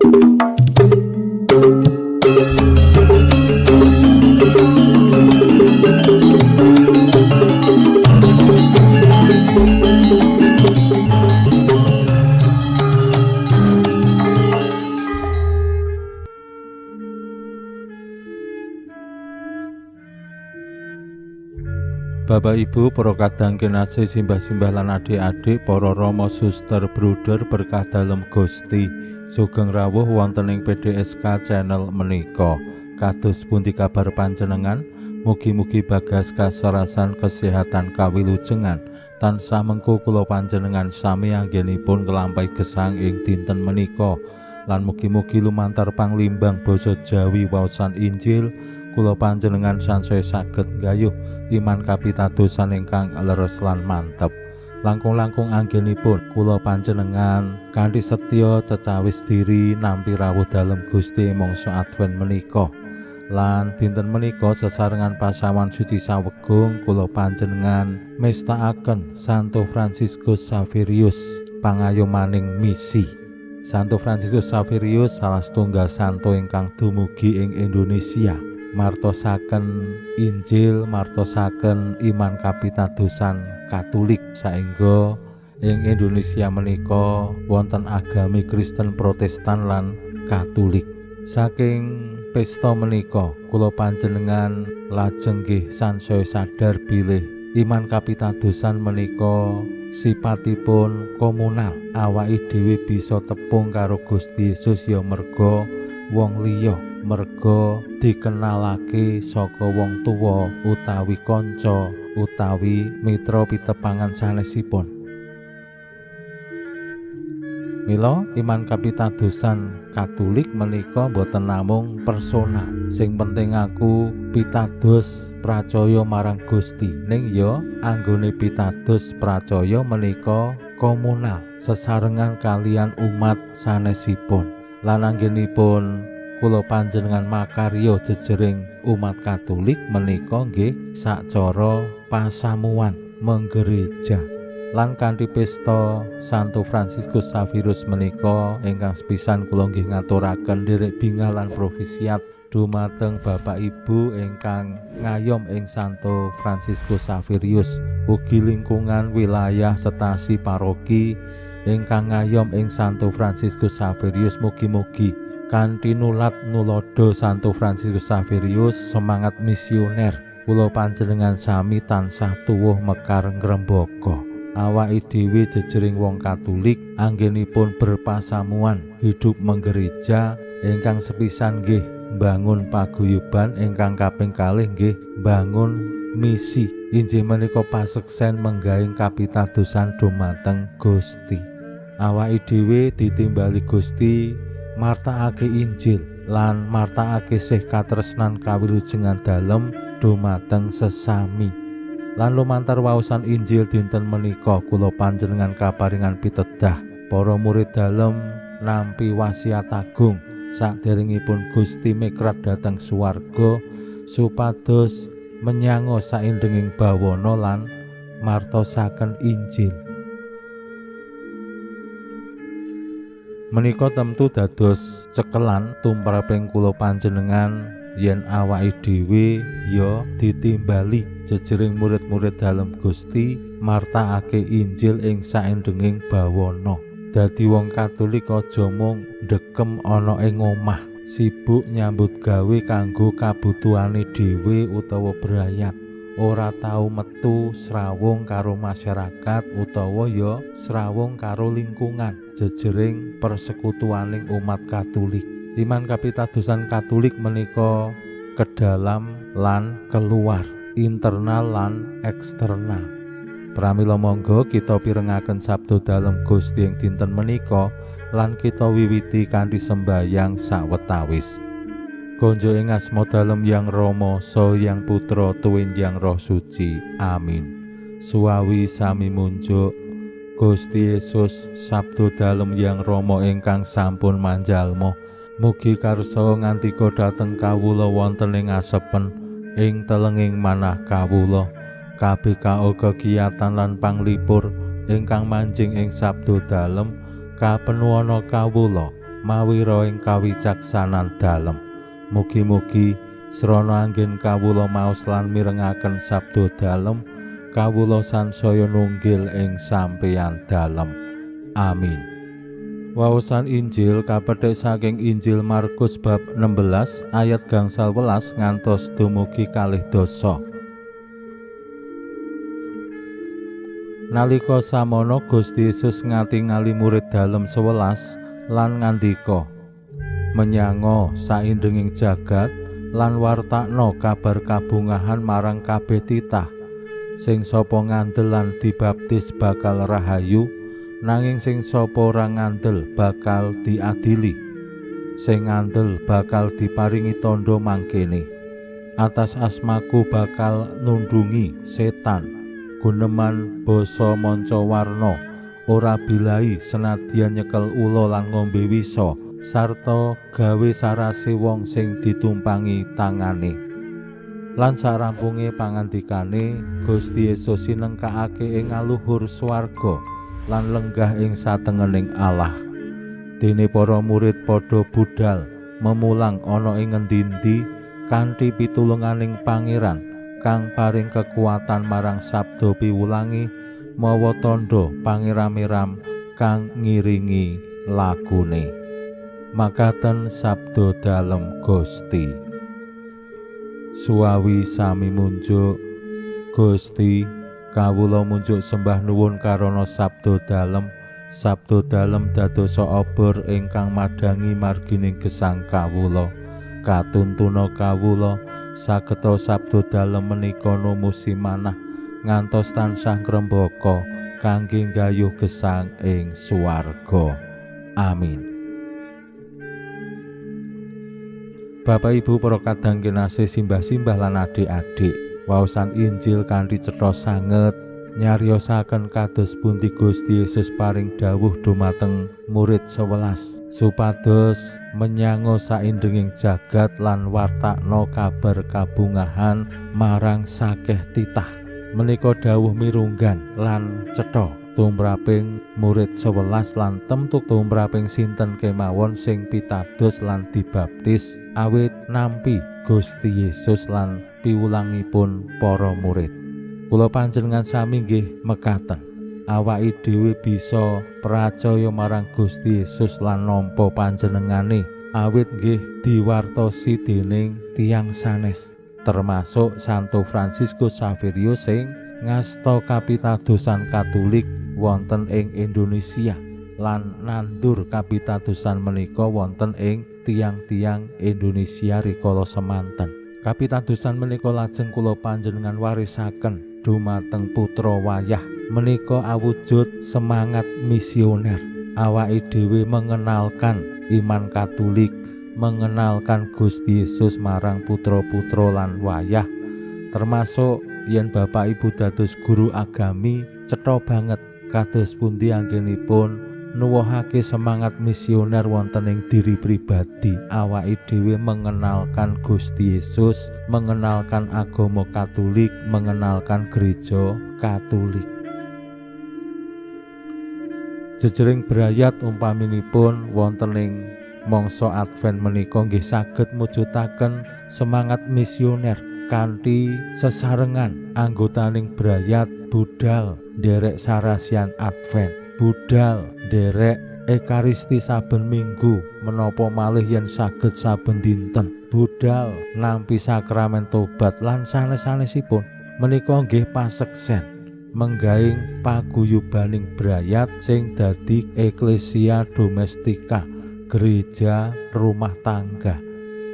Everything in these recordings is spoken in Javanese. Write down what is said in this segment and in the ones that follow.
Bapak Ibu, para kadang kinasih, simbah-simbah lan adik-adik, para rama, suster, bruder berkah dalem Gusti, sugeng rawuh wonten ing PDSK channel menika. Kados pundi kabar panjenengan? Mugi-mugi bagas kasarasan kesehatan kawilujengan tansah mengko kula panjenengan sami anggenipun nglampahi gesang ing dinten menika. Lan mugi-mugi lumantar panglimbang basa Jawi waosan Injil kula panjenengan sansaya saged nggayuh iman kapitadosan ingkang leres lan mantep. Langkung-langkung anggenipun kula panjenengan kanthi setya cecawis diri nampi rawuh dalem Gusti mangsa Advent menika. Lan dinten menika sesarengan pasawan suci sawegung kula panjenengan mestakaken Santo Fransiskus Xaverius pangayomaning misi. Santo Fransiskus Xaverius salah setunggal santo ingkang dumugi ing Indonesia. Martosaken Injil, martosaken iman kapitadosan Katolik saengga ing Indonesia menika wonten agami Kristen Protestan lan Katolik. Saking pesta menika kula panjenengan lajeng nggih sansaya sadar bilih iman kapitadosan menika sipatipun komunal. Awake dhewe bisa tepung karo Gusti Yesus ya merga wong liya, merga dikenalake saka wong tuwa utawi kanca utawi mitra pitepangan sanesipun. Mila iman kapitadosan Katolik menika boten namung personal. Sing penting aku pitados pracaya marang Gusti, ning ya anggone pitados pracaya menika komunal sesarengan kalian umat sanesipun. Lan anggenipun kula panjenengan makarya jejering umat Katolik menika nggih sacara pasamuan menggereja. Lan kanthi pesta Santo Fransiskus Xaverius menika ingkang sepisan kula nggih ngaturaken nderek bingah lan profisiat dumateng Bapak Ibu ingkang ngayom ing Santo Fransiskus Xaverius, ugi lingkungan wilayah setasi paroki ingkang ngayom ing Santo Fransiskus Xaverius. Mugi-mugi kanthi nulat nulodo Santo Fransiskus Xaverius semangat misioner kula panjenengan sami tansah tuwuh mekar ngrembaka. Awake dhewe jejering wong Katolik anggenipun berpasamuan hidup menggereja ingkang sepisan nggih mbangun paguyuban, ingkang kaping kalih nggih mbangun misi, inggih menika paseksen menggaing kapitadosan dumateng Gusti. Awake dhewe ditimbali Gusti martakake Injil lan martakake sih katresnan kawilujengan dalem dumateng sesami. Lan lumantar waosan Injil dinten menika kula panjenengan kaparingan pitedah para murid dalem nampi wasiat agung saderengipun Gusti mikrat dhateng swarga supados menyanga saindenging bawana lan martosaken Injil. Menika tentu dados cekelan tumraping kula panjenengan yen awake dhewe ya ditimbali jejering murid-murid dalem Gusti martakake Injil ing saindenging bawana. Dadi wong Katolik aja mung ndekem ana ing omah, sibuk nyambut gawe kanggo kabutuhane dhewe utawa brayat, ora tau metu srawung karo masyarakat utawa ya srawung karo lingkungan jejering persekutuaning umat Katolik. Iman kapitadosan Katolik menika ke dalam lan keluar, internal lan eksternal. Pramila monggo kita pirengaken sabda dalem Gusti ing dinten menika lan kita wiwiti kanthi sembayang sawetawis. Gonjo ing asma dalem Yang Rama, Saha Yang Putra, tuwin Yang Roh Suci. Amin. Suwawi sami munjuk Gusti Yesus sabda dalem Yang Rama ingkang sampun manjalma. Mugi karsa ngandika dhateng kawula wonten ing asepen ing telenging manah kawula. KBKO kegiatan lan panglipur ingkang manjing ing sabda dalem kapenuwana kawula. mawi roing kawicaksanan dalem. Mugi-mugi srana anggen kawula maos lan mirengaken sabda dalem, kawula sansaya nunggil ing sampeyan dalem. Amin. Waosan Injil kapethik saking Injil Markus bab 16 ayat 11 ngantos dumugi 12. Nalika samono Gusti Yesus ngatingali murid dalem 11 lan ngandika, "Menyanga saindenging jagat lan wartakna kabar kabungahan marang kabeh titah. Sing sapa ngandel lan dibaptis bakal rahayu, nanging sing sapa ora ngandel bakal diadili. Sing ngandel bakal diparingi tandha mangkene. Atas asmaku bakal nundungi setan, guneman basa manca warna, ora bilai senadyan nyekel ula lan ngombe wisa, sarta gawe sarase wong sing ditumpangi tangane." Lan sarampunge pangandikane, Gusti Yesus sinengkakake ing aluhur swarga lan lenggah ing satengening Allah. Dene para murid padha budal memulang ana ing ngendi-endi kanthi pitulunganing Pangeran kang paring kekuatan marang sabda piwulangi mawa tandha pangeram-eram kang ngiringi lagune. Makaten sabda dalem Gusti. Suwawi sami munjuk. Gusti, kawula munjuk sembah nuwun karana sabda dalem. Sabda dalem dadosa obor ingkang madhangi margining gesang kawula. Katuntuna kawula sageta sabda dalem menika numusi manah ngantos tansah ngrembaka kangge nggayuh gesang ing swarga. Amin. Bapak Ibu para kadang kinasih, simbah-simbah lan adik-adik, waosan Injil kanthi cetha sanget nyariosaken kados pundi Gusti Yesus paring dawuh dumateng murid 11 supados menyango saindenging jagat lan wartakna kabar kabungahan marang sakeh titah. Menika dawuh mirunggan lan cetha tumraping murid 11 lan temtu tumraping sinten kemawon sing pitados lan dibaptis awit nampi Gusti Yesus lan piwulangipun para murid. Kula panjenengan sami nggih mekaten, awake dhewe bisa pracaya marang Gusti Yesus lan nampa panjenengane awit nggih diwartosi dening tiyang sanes, termasuk Santo Fransiskus Xaverius sing ngasta kapitadosan Katolik wonten ing Indonesia lan nandur kapitadosan menika wonten ing tiyang-tiyang Indonesia rikala semanten. Kapitadosan menika lajeng kula panjenengan warisaken dumateng putra wayah. Menika awujud semangat misioner. Awake dhewe mengenalkan iman Katolik, mengenalkan Gusti Yesus marang putra-putra lan wayah, termasuk yen Bapak Ibu dados guru agami cetha banget kados pundi anggenipun nuwuhake semangat misioner wonten ing diri pribadi. Awake dhewe mengenalkan Gusti Yesus, mengenalkan agama Katolik, mengenalkan gereja Katolik. Jejering brayat umpaminipun wonten ing mangsa Advent menika nggih saged mujudaken semangat misioner kanthi sesarengan anggotaning brayat budal nderek sarasian Advent, budal nderek Ekaristi saben minggu, menapa malih yen saged saben dinten, budal nampi sakramen tobat lan sanes-sanesipun. Menika nggih paseksen menggaing paguyubaning brayat sing dadi eklesia domestika, gereja rumah tangga.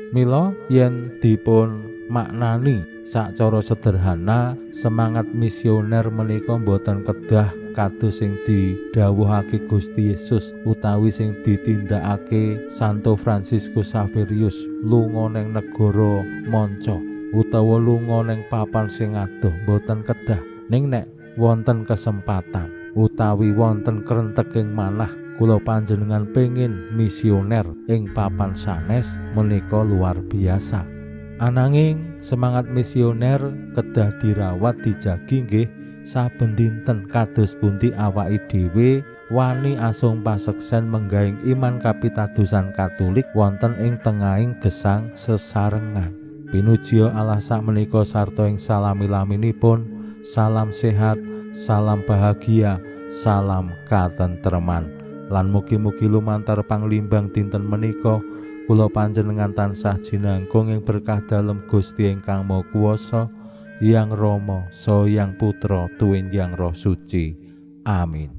Mila yen dipun maknani sacara sederhana, semangat misioner menika mboten kedah kados sing didhawuhake Gusti Yesus utawi sing ditindakake Santo Fransiskus Xaverius lunga ning negara manca utawa lunga ning papan sing adoh, mboten kedah. Ning nek wonten kesempatan utawi wonten krenteking manah kula panjenengan pengin misioner ing papan sanes menika luar biasa. Ananging semangat misioner kedah dirawat dijagi nggih saben dinten kados pundi awake dhewe wani asung paseksen menggahing iman kapitadosan Katulik wonten ing tengahing gesang sesarengan. Pinujiya Allah sakmenika sarta ing salami-laminipun, salam sehat, salam bahagia, salam katentreman. Lan mugi-mugi lumantar panglimbang dinten menika kula panjenengan tansah jinangkung ing berkah dalem Gusti ingkang Maha Kuwasa, Yang Rama, Saha Yang Putra, tuwin Yang Roh Suci. Amin.